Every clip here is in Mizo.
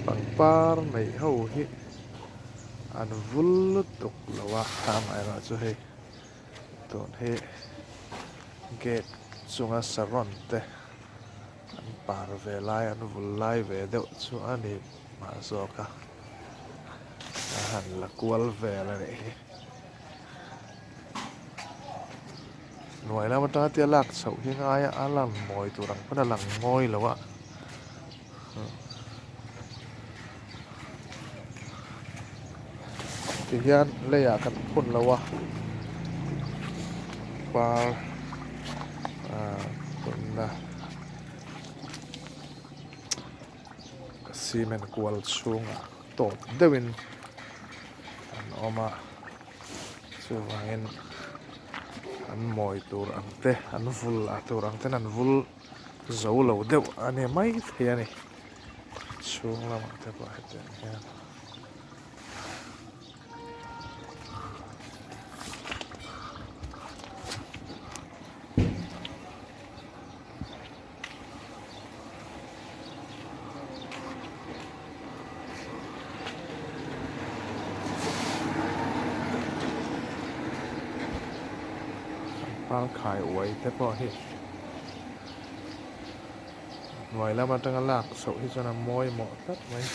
Pangpar neih ho hi an vul lutuk lo a, amaherawhchu hei tun hi gate chunga saron te an par ve lai an vul lai ve deuh chu a ni mah zawk a, a han la kual vel a nih hi. Hnuai lam atanga tia lak chhoh hi ngaia a lang mawi tur ang pawn a lang mawi lo a. Tihian leiah kan phun lo a par ah phunna cement kual chhungah tawt deuhin an awm a chuvangin an mawi tur ang te an vul ah tur ang ten an vul. Zo lo deuh a ni mai thei a ni. Chhung lamah te pawh hetiang hian. Pangpar khai uai te pawh hi. Hnuai lam atanga lak chhoh hi chuan a mawi mawh tlat mai.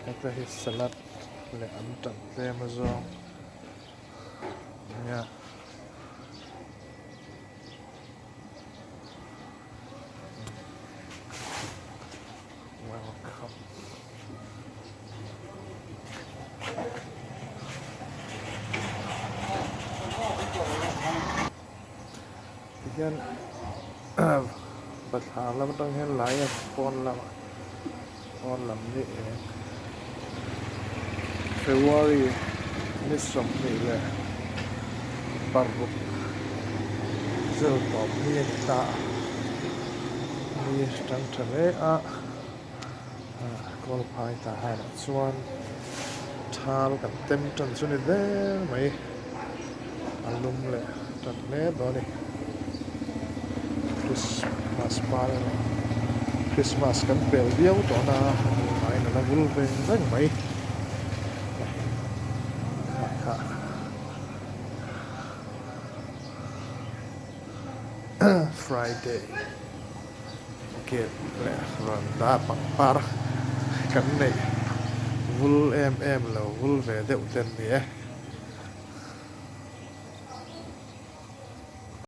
Heta hi salad leh an tan tlem a zawng nia. Welcome. Tihian bathlar lam atang hian lai a pawn lamah pawn lam ni eng February ni 26 zel tawp ni a ni ta a ni tang tha hle a Kawlphai tah hanah chuan thal kan tem tan chu ni der mai a lum leh tan hle dawn a ni. Christmas par erawh Christmas kan pel viau tawh na a hmuhnaiin a la vul veng veng mai kha kha Friday. Gate leh veranda pangpar kan neih vul em em lo vul ve deuh te an ni e.